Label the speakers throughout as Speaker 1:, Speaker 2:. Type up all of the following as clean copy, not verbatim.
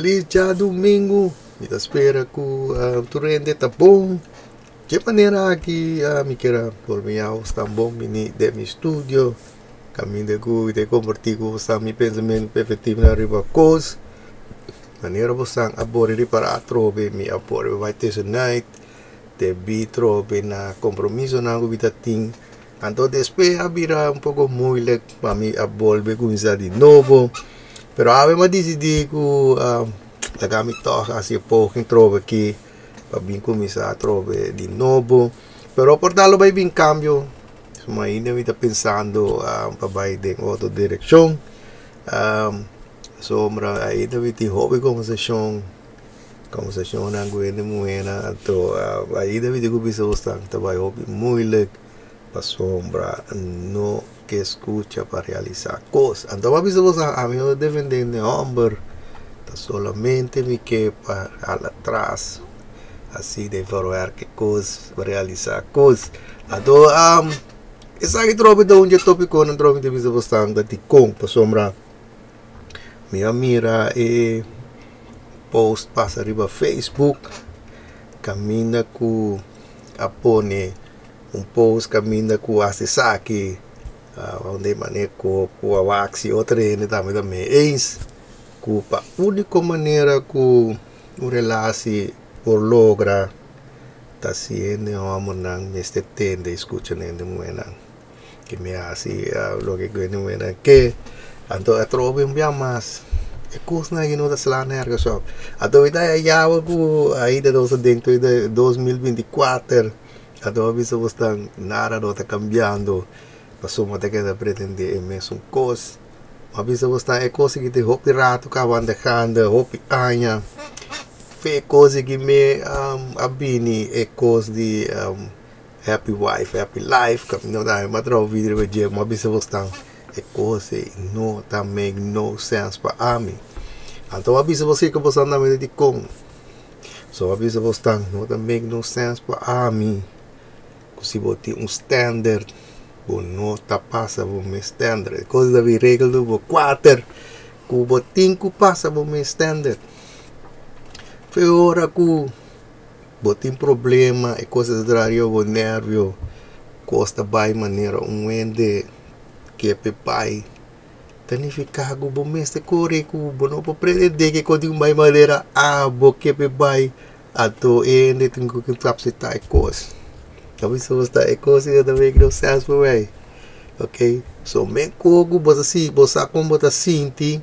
Speaker 1: Felis djadumingu! Mi ta spera ku tur hende ta bon. Dje manera aki mi kier a bolbe ya bo stan bon bini den mi studio kaminda ku mi ta kompartí ku bo stan mi pensamentu perspektiva riba kos. Manera bo stan a bori ripará atrobe mi a bori bai tussenait debí trobe na kompromisonan ku mi ta tin. Anto despues a bira un poko moeilijk pa mi a bolbe kuminsá di nobo. Pero awe mi a disidí ku laga mi tòg hasi e poging trobe aki pa bin kuminsá atrobe di nobo. Pero por ta lo bai bin kambio, suma ainda mi ta pensando pa bai den otro direkshon. Pasobra ainda mi tin hopi kombersashon, kombersashonnan ku hende muhénan, anto ainda mi tin ku bisa bosnan ta bai hopi moeilijk. Pasobra no ke skucha pa realisá kos. Anto bo a bisa boso, Ami no ta defendé ne hòmber, ta solamente mi ke pa hala tras, asina den verwerk e kos, pa realisá kos. Anto esaki trobe ta un dje tópikonan trobe mi ta bisa boso ta dikon, pasobra mi a mira e post pasa riba Facebook kaminda ku a pone un post kaminda ku hasi esaki unda e manera ku ku a wak si otro hende tambe ta mee eens ku pa uniko manera ku un relasi por logra ta si hende hòmbernan mester tende i skucha na hende muhénan ke mi hasi loke ku hende muhénan ke anto atrobe un bia mas e kosnan aki no ta sla nergens op anto mi ta haña ku ainda nos ta den 2024. Anto a bisa bos tan nada no ta cambiando pasobra bo ta keda pretende e mesun cos. A bisa bos tan e cos aki tin hopi rato caba anda ganda hopi aña fe e cos aki me a bini e cos di happy wife happy life caminda bo ta haña mas traha video riba dje mi a bisa bos tan e cos ey no ta make no sense pa ami. Anto a bisa bos kico bos anda mete dicon. So a bisa bos tan no ta make no sense pa ami ku si bo tin un standard bo no ta pasa bo mes standard. E kos ta bin regel number kuater ku bo tin ku pasa bo mes standard. Fe ora ku bo tin problema e kos ta traha riba bo nervio kos ta bai manera un hende ke pe bai. Ta nifiká ku bo mester kore ku bo no por pretendé ke kos tin bai manera abo ke pe bai anto e hende tin ku kapsitá e kos. Ta bisa bo sta e kos ei ta make no sense pa mi ok so men ko ku bo ta si bo sa kon bo ta sinti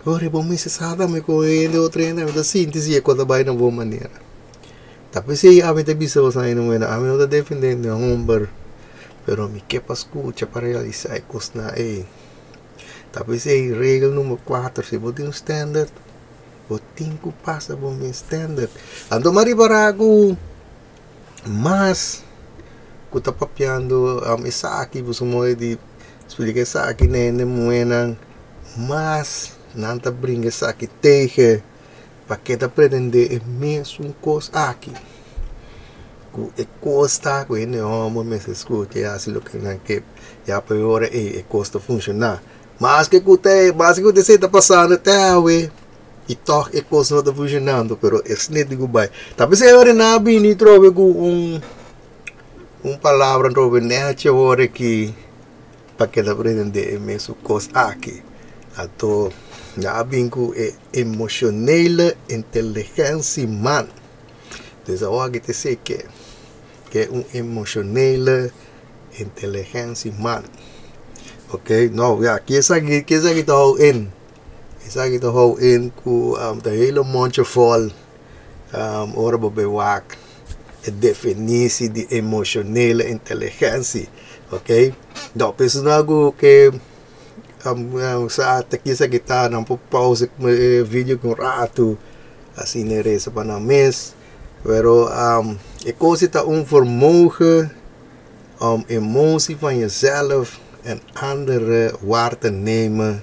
Speaker 1: ora bo mester sa tambe kon e hende otro hende ta sinti si e kos ta bai na bon manera. Ta p'esei ami ta bisa boso ainda muhé ami no ta defendé e homber. Pero mi ke pa skucha pa realisá e kosnan ei. Ta p'esei regel number kuater, si bo tin un standard, bo tin ku pasa bo mes standard. Anto mi a ripará ku mas ku ta papiando esaki, boso moda di splika esaki na hende muhénan, mas nan ta bringa esaki tegen. Pake ta pretendé e mesun kos aki? Ku e kos ta ku hende hòmber mester skucha i hasi loke nan ke, ya pa e ora ei e kos ta funshoná. Maske ku ta maske ku esei ta pasando te awe i tòg e kos no ta funshonando, pero e snit di ku bai. Ta p'esei ora nan a bini trobe ku un un palabra trobe nèchi awor aki. Pa keda pretendé e mesun kos aki. Anto nan a bin ku e emotionele intelligentie man. Dus awor aki ta esei ke ke un emotionele intelligentie man. Ok, nou ja, ki esaki ki esaki ta hou in? Esaki ta hou in ku ta hele mondje vol ora bo bay wak e definitie di emotionele intelligentie, ok. No personal ku ke sa ta kisa ki ta nan por pausa e video un ratu asina e resa pa nan mes pero e kos ta un vermogen om emotie van jezelf en anderen waar te nemen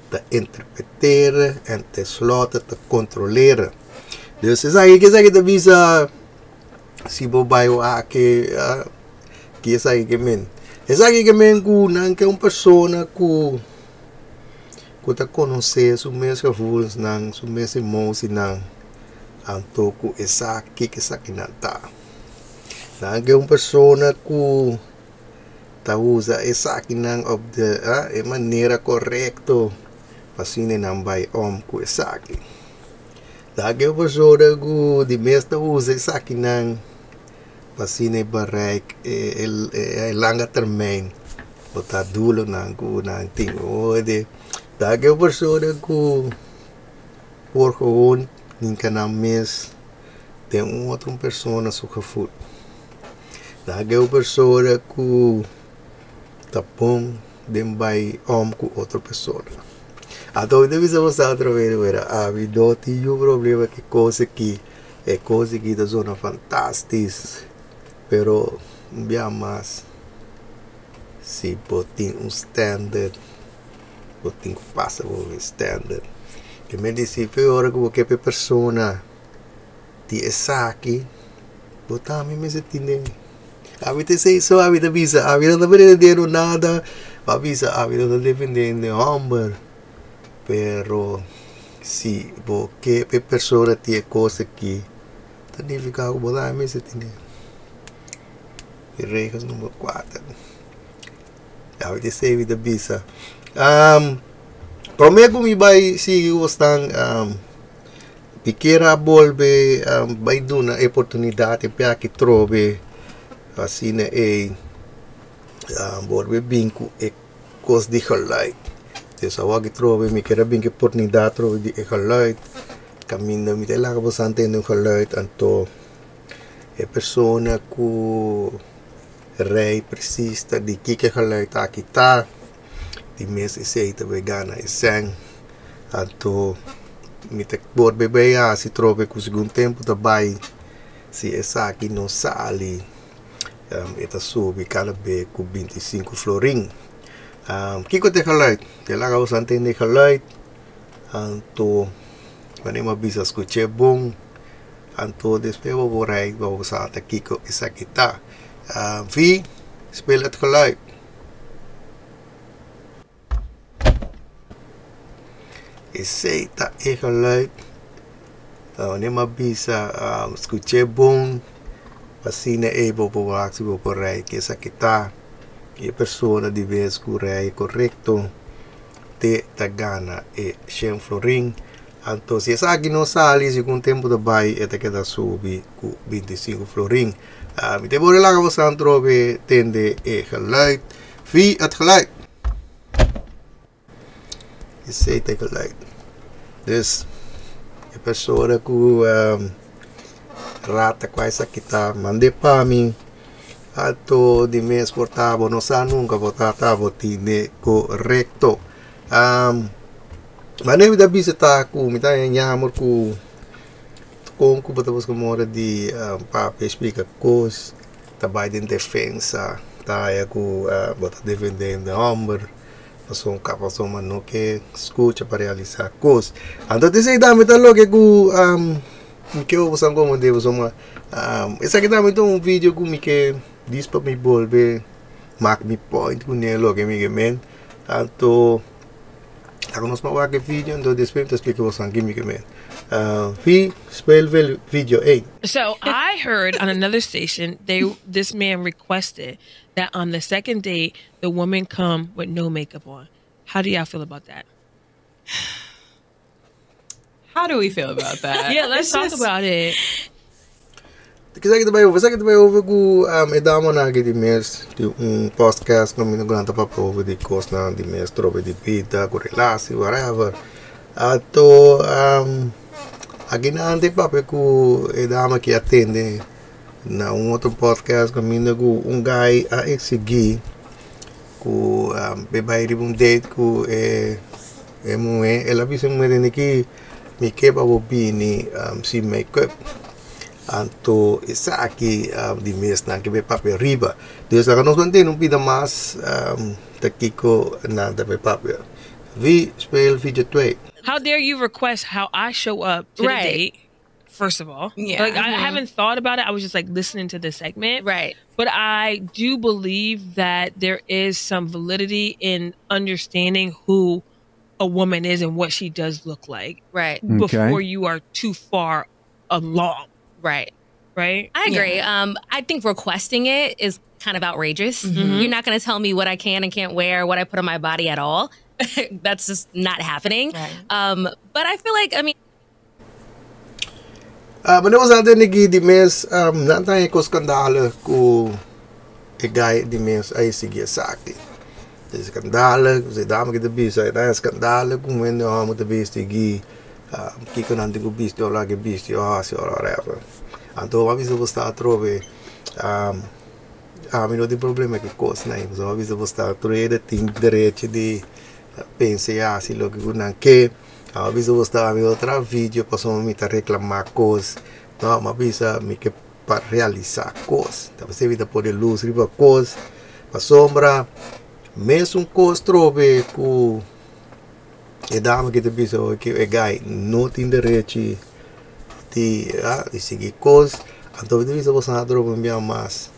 Speaker 1: te interpreteren en tenslotte te controleren. Dus esaki ke esaki ta bisa si bo bai wak ke esaki ke men. Esaki ke men ku nan ke un persona ku ku ta konosé su mes gevoelensnan, su mes emosinan, anto ku e sa kiko esakinan ta. Nan ke un persona ku ta usa esakinan op de e manera korekto pa asina nan bai om ku esaki. Nan ke un persona ku di mes ta usa esakinan pa asina e bereik e langa termijn bo ta dulonan ku nan tin. Nan ke un persona ku por gewoon hinka nan mes den un otro persona su gevoel. Nan ke un persona ku ta bon den bai om ku otro persona. Anto mi ta bisa boso otro bes wera ami no tin niun problema ku e kos aki. E kos aki ta zona fantastis pero un bia mas si bo tin un standard bo tin ku pasa bo standard. Primer di si fe ora ku bo ke pa e persona di esaki bo tambe mester tin den. Ami ta esei so ami ta bisa ami no ta pretendendo nada pa bisa ami no ta defendiendo e homber pero si bo ke pa e persona tin e kos aki ta nifiká ku bo tambe mester tene. E regels number kuater ami ta esei mi ta bisa. Prome ku mi bai sigui ku bosnan Mi kier a bolbe bai duna e oportunidat e biaha trobe asina ei bolbe bin ku e kos di geluid. Des awor aki trobe mi kier a bin ku e oportunidat trobe di e geluid kaminda mi ta laga boso a tende un geluid anto e persona ku rei presis ta di kiko e geluid aki ta di mes esei ta bai gana e sèn. Anto mi ta por bebe hasi trobe ku segun tempu ta bai si esaki no sali e ta subi kada be ku 25 florin. Kiko ta e geluid? Te laga boso a tende e geluid anto wanneer mi a bisa skuch'é bon anto despues bo por rei pa bo sa ta kiko esaki ta. Vi speel het geluid. Esei ta e geluid wanneer mi a bisa skuch'é bon asina ei bo por wak si bo por rei ke esaki ta e persona di bes ku rei korekto te ta gana e shen florin anto si esaki no sali segun tempu ta bai e ta keda subi ku 25 florin mi ta por laga boso atrobe tende e geluid vi het geluid. Esei ta e geluid. Dus e persona ku rata ku esaki ta mand'é pa mi anto di mes por ta bo no sa nunka bo ta ta bo tine korekto. Manera mi ta bisa ta ku mi ta yamber ku kon ku bo ta buska moda di papia splika kos ta bai den defensa ta haya ku bo ta defende hende homber pasobra pasobra no ke skucha pa realisá kos. Anto esei tambe ta loke ku mi ke boso komprende pasobra esaki tambe ta un video ku mi ke dis pa mi bolbe mak mi point kuné loke mi ke men. Anto laga nos wak e video anto despues mi ta splika boso ki mi ke men. Vi speel video ei.
Speaker 2: So I heard on another station they this man requested that on the second date the woman come with no makeup on. How do y'all feel about that?
Speaker 3: How do we feel about that?
Speaker 2: Yeah, let's
Speaker 3: It's
Speaker 2: talk
Speaker 3: just-
Speaker 2: about it.
Speaker 1: Esaki ta bai over, esaki ta bai over ku e damanan aki di mes di un podcast kaminda ku nan ta papia over di kosnan di mes trobe di bida ku relasi whatever. Anto aki nan ta papia ku e dama aki a tende na un otro podcast kaminda ku un guy a eksigi ku e bai riba un date ku e muhé el a bisa e muhé tende ki mi ke pa bo bini sin make up. Anto esaki di mesnan ke bay papia riba. Dus laga nos mantene un pida mas ta kiko nan ta bay papia. Vi speel video 2.
Speaker 2: How dare you request how I show up to the date, first of all. Like, I haven't thought about it. I was just like listening to the segment. But I do believe that there is some validity in understanding who a woman is and what she does look like. Before you are too far along. Right?
Speaker 4: I agree. I think requesting it is kind of outrageous. You're not going to tell me what I can and can't wear, what I put on my body at all. That's just not happening. But I feel like, I mean,
Speaker 1: Maar nos a tende di mes, nan ta ku scandal ku e guy di mes a sigui esaki. Scandal, e dama ku ta bisa, ta scandal ku hende hòmber ta bisti gui, kiko nan tin ku bisti, ora ku bisti, oh, si ora whatever. Anto, a bisa bo ta atrobe, ami no tin problema ku kos, né? So, a bisa bo ta atrobe tin derecho di pensa asina loke nan ke. A bisa bo ta mi otro video paso mi ta reklamá kos. No, m'a bisa mi ke pa realisá kos. Ta bo ta pone lus riba kos. Pasombra, mesun kos trobe ku e dama ku ta bisa ku e guy no tin derecho di sigui kos. Anto bisa bo trobe bem mas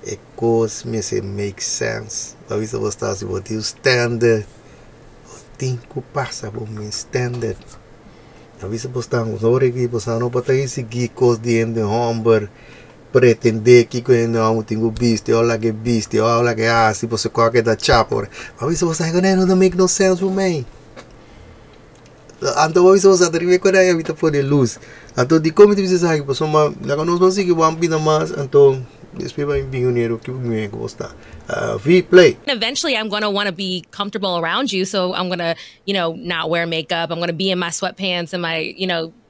Speaker 1: e kos mester make sense. Pa bisa bo ta si bo tin standard, tin ku pasa bo mi standard. A bisa bo ta ora ku bo no por sigui kos di hende hòmber, pretendé ku hende hòmber tin ku bisti, ora ku bisti, ora ku hasi, bo kualke da chapo. A bisa bo ta no no make no sense for me. Anto bo bisa bo ta riba ku daí ta pone lus. Anto di como ti bisa sabe, paso ma laga nos ban sigui wan bida mas, anto despues bai bin unero ku mi gusta. V play.
Speaker 4: Eventually I'm going to want to be comfortable around you. So I'm going to not wear makeup. I'm going to be in my sweatpants and my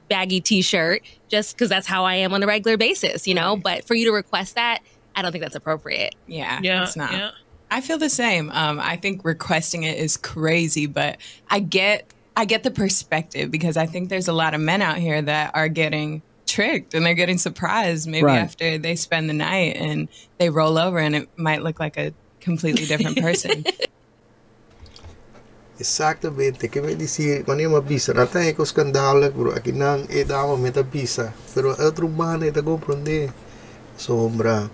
Speaker 4: baggy t-shirt just because that's how I am on a regular basis. But for you to request that, I don't think that's appropriate.
Speaker 3: Yeah, it's not. I feel the same. I think requesting it is crazy, but I get the perspective because I think there's a lot of men out here that are getting tricked and they're getting surprised maybe after they spend the night and they roll over and it might look like a completely different person.
Speaker 1: Eksaktamente, ke mi disi, kuando mi bisa, no tin ku skandalo, pero aki nan e dama mi ta bisa, pero otro man ta komprondé. Sombra,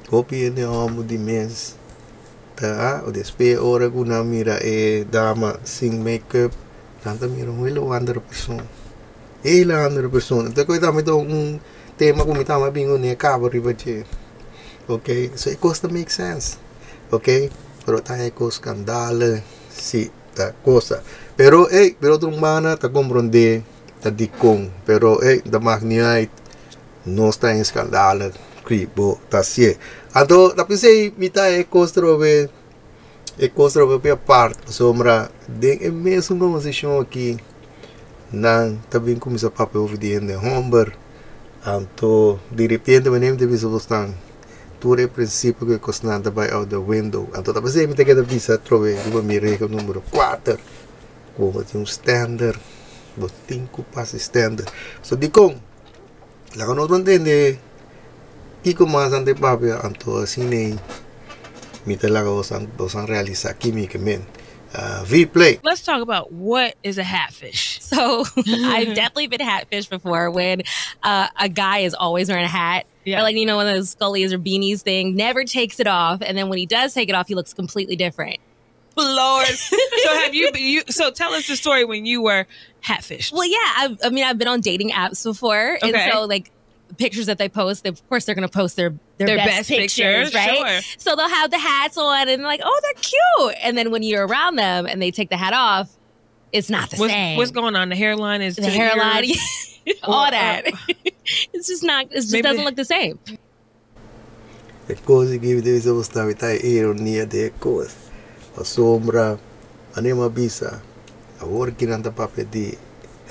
Speaker 1: hopi hende hòmber di mes, ta, o despues ora ku nan mira e dama sin make-up, nan ta mira un hele otro persona. Hele otro persona. Anto, kos tambe un tema ku mi tabata bin ne kaba riba dje. Ok, so e kos ta make sense. Ok, pero ta e kos skandalo, si ta kos. Pero, hey, pero otro man ta komprondé, ta di kon, pero hey, dat maakt niet uit. No ta in skandalo, ku bo ta sie. Anto, da pensei, mi ta e kos trobe, e kos trobe pe apart, sombra, den e mesun kombersashon aki, nan tambe kuminsá papia over di hende hòmber. Anto, di repente, wanneer mi bisa bosnan, tur e prinsipio ku kosnan ta bai out the window. Anto, ta pensei mi ta keda bisa trobe, riba mi regel number 4. Ku tin un standard, bo tin ku pasa standard. So di kon, laga nos entende kiko mas ante papia, anto asina mi ta laga boso realisá ki mi ke men. V play.
Speaker 2: Let's talk about what is a hatfish.
Speaker 4: So I've definitely been hatfish before when a guy is always wearing a hat. Or like, one of those scullies or beanies thing, never takes it off. And then when he does take it off, he looks completely different.
Speaker 2: Lord. So have you, you so tell us the story when you were hatfished.
Speaker 4: Well, yeah. I mean, I've been on dating apps before. And so like pictures that they post, they, of course, they're going to post their
Speaker 2: Their
Speaker 4: best
Speaker 2: best
Speaker 4: pictures,
Speaker 2: pictures,
Speaker 4: right?
Speaker 2: Sure.
Speaker 4: So they'll have the hats on and like, "Oh, they're cute." And then when you're around them and they take the hat off, it's not the
Speaker 2: What's,
Speaker 4: same.
Speaker 2: what's going on? The hairline is
Speaker 4: The
Speaker 2: to
Speaker 4: hairline,
Speaker 2: ears?
Speaker 4: all
Speaker 2: Or,
Speaker 4: that. It's just not, it just
Speaker 2: Maybe
Speaker 4: doesn't look the same.
Speaker 1: E kos ku debe ser ta ta ironia di kos. Pasombra, anema bisa. Awor ku nan ta papia di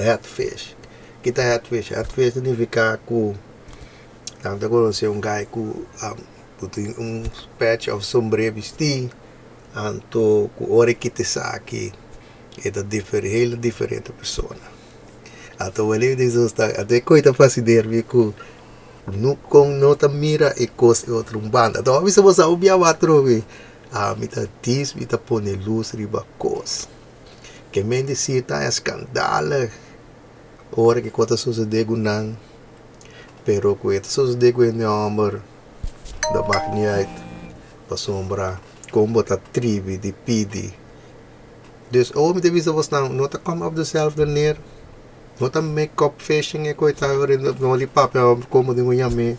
Speaker 1: hatfish. Ki ta hatfish? Hatfish ta nifiká ku nan ta konosé un guy ku tin un patch of sombré bistí, anto ku ora ku ta aki e ta hele diferente persona. Anto wale di sta ate koita fasider ku no kon no ta mira e kos e otro un banda. Anto bisa bo sa ubia watrobe. Ah, mi ta dis, mi ta pone lus riba kos. Ke men disi ta scandalo. Ora ku kos ta susedé ku nan. Pero ku ta susedé ku e hòmber, dat maakt niet uit. Pasombra, kon bo ta tribi di pidi. Dus ora mi ta bisa bosnan no ta come op dezelfde neer. No ta make-up fishing e koe ta no di papia como den un yam'é.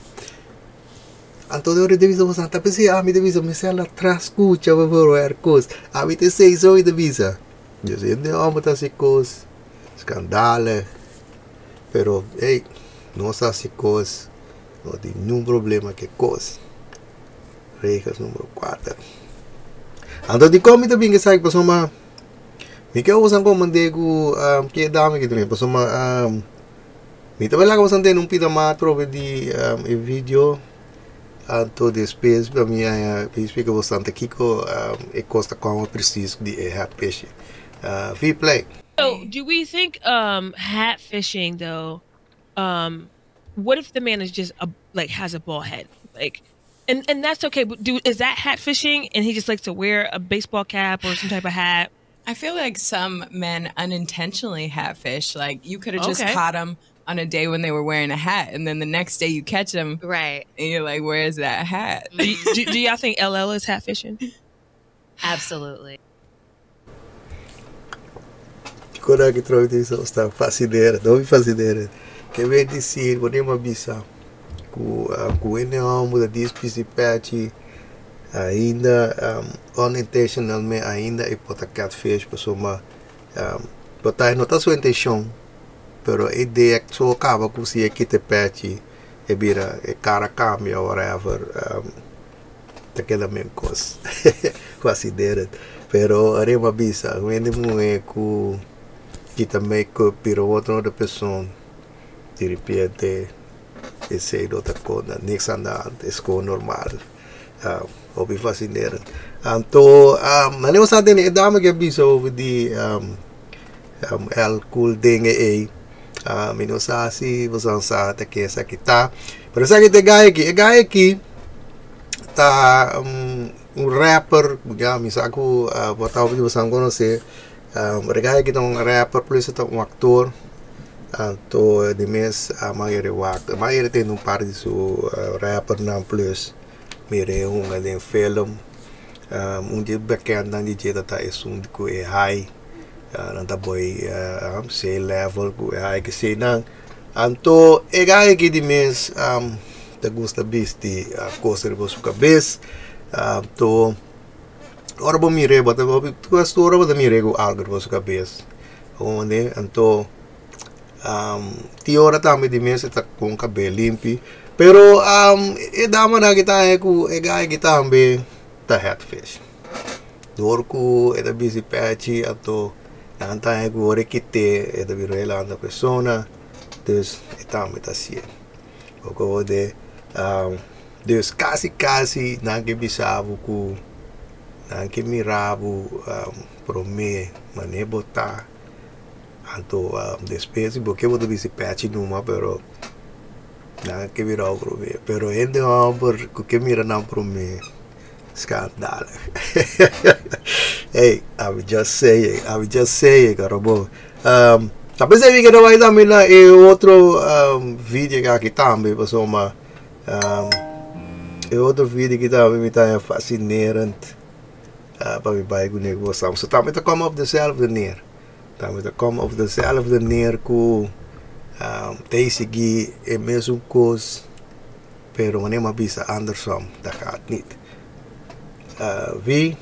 Speaker 1: Anto de ora ta bisa bosnan ta p'esei ami ta bisa mester ala tras scucha pa por wèr kos. Ami ta esei so mi ta bisa. Dus hende homber ta hasi kos scandalen pero ey nos ta hasi kos no tin niun problema ke kos. Regels numero kuater. Anto dikon mi ta bin esaki pasobra mi ke usa komand'é ku ke dame ki ta bin pasobra mi ta laga boso tene un pida mas atrobe di e video anto despues pa mi a splika boso tantu kiko e kos ta komo presis di e hat fishing. Vplay.
Speaker 2: So do we think hat fishing though what if the man is just a like has a bald head like and and that's okay but do is that hat fishing and he just likes to wear a baseball cap or some type of hat?
Speaker 3: I feel like some men unintentionally hat fish. Like you could have just
Speaker 2: Okay.
Speaker 3: caught them on a day when they were wearing a hat, and then the next day you catch them, and you're like, "Where's that hat?"
Speaker 2: Do y'all think LL is hat fishing?
Speaker 4: Absolutely.
Speaker 1: Kora ki trobi tin so sta fascinerend, hopi fascinerend. Ke wen di sir, bo nem a bisa ku ku hende homber ta dispis di pechi ainda unintentionalme ainda e por ta catfish pasobra por ta no ta su intencion pero e idea so kaba ku si e kita e pechi e bira e kara kambia whatever. Ta keda men kos fascinerend. Pero ariba bisa un hende muhe ku kita make-up bira otro otro person di repente esei no ta konta niks aan de hand es kon normal. Hopi fascinerend. Anto mane bo sa tene e dame ke a bisa over di el cool dingen ei mi no sa si bo sa ta ke esaki ta pero esaki ta e guy aki e guy aki ta un rapper ya mi sa ku bo ta hopi di boso konosé e guy aki ta un rapper plus e ta un aktor anto di mes a mayoria wak a mayoria tende un par di su rappernan plus mira e hunga den film un di e bekendnan di dje ta ta esun ku e high nan ta boy C level ku e high keseinan anto e guy aki di mes ta gusta bisti kos riba su kabes anto ora bo mir'é bo ta ora bo ta mir'é ku algu riba su kabes anto tin ora tambe di mes e ta con cabel limpi pero e damanan aki ta haña cu e guy aki tambe ta headfish door cu e ta bisti pechi anto nan ta haña cu ora e kite e ta bira un ander persona dus e tambe ta hacié bo de dus casi casi nan ke bisa bo cu nan ke mira bo prome mane bo ta. Anto despues di bo ke bo ta bisti pechi numa pero nan ke bira bo prome pero hende homber ku ke mira nan prome scandal ey I'm just saying I'm just saying arobo ta pensei mi keda bai tambe na e otro video aki tambe pasobra e otro video aki tambe mi ta fascinerend pa mi bai ku negoshi so tambe ta come op dezelfde neer. Tambe ta kom op dezelfde neer ku ta e sigui e mesun kos pero wanneer mi a bisa andersom dat gaat niet. Wie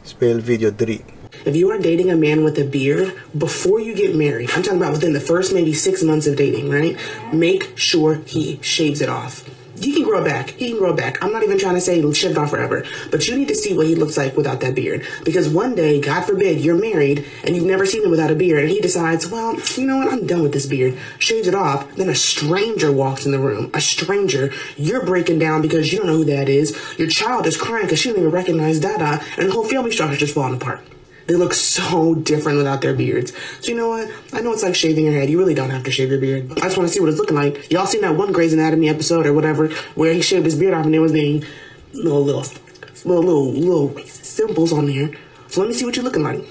Speaker 1: speel video drie.
Speaker 5: If you are dating a man with a beard before you get married, I'm talking about within the first maybe 6 months of dating, right? Make sure he shaves it off. He can grow it back. He can grow it back. I'm not even trying to say shave it off forever, but you need to see what he looks like without that beard. Because one day, God forbid, you're married and you've never seen him without a beard, and he decides, well, you know what? I'm done with this beard. Shaves it off. Then a stranger walks in the room. A stranger. You're breaking down because you don't know who that is. Your child is crying because she don't even recognize Dada, and the whole family structure just falling apart. They look so different without their beards. So you know what? I know it's like shaving your head. You really don't have to shave your beard. I just want to see what it's looking like. Y'all seen that one Grey's Anatomy episode or whatever where he shaved his beard off and there was the little, little, little, little, little symbols on there. So let me see what you're looking like.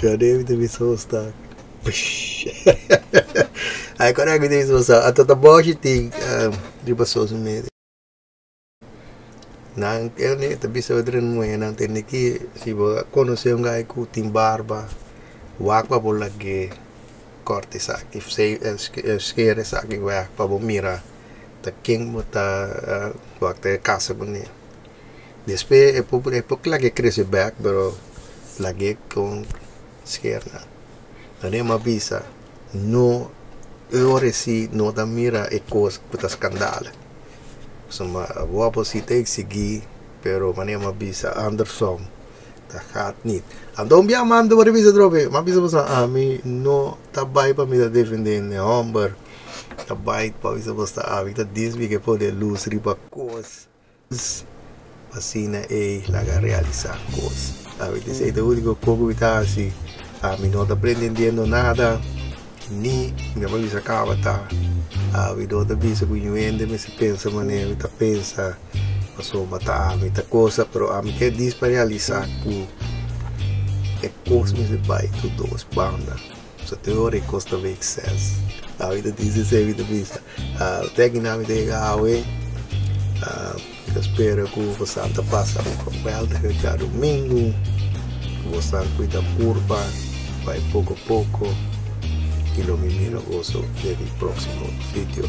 Speaker 1: Ja, David mi so stuck. Ay, correct mi so stuck. Ato ta boshi ting riba social media. Nan e ta bisa otro muhénan tende ki si bo konosé un guy ku tin barba, wak pa bo lag'é kòrta esaki, sker esaki wèg pa bo mira ta ken bo ta wak ta kasa kuné. Despues e por e por lag'é krese bèk pero lag'é kon sker nan. Nan a bisa no e ora si no ta mira e kos ku ta skandal. Pasobra bo si ta eksigí pero manera mi a bisa andersom dat gaat niet. Anto un bia manda bo bisa atrobe, mi a bisa boso ami no ta bai pa mi ta defendé e hòmber, ta bai pa bisa boso ta ami ta dis mi ke pone lus riba kos. Asina ei laga realisá kos. Ami ta esei ta úniko kos ku mi ta hasi. Ami no ta pretendiendo nada, ni mi a bisa kaba ta. Ami no ta bisa ku niun hende mester pensa manera mi ta pensa, pasobra ta ami ta kosa, pero ami ke dis pa realisá ku e kos mester bai tur dos banda. So te ora e kos ta make sense. Ami ta disi esei mi ta bisa. Te aki nan mi ta yega awe. Mi ta spera ku bosan ta pasa un geweldige djadumingu. Ku bosan kuida kurpa, bai poko poko. I lo mi mira boso den mi próksimo video.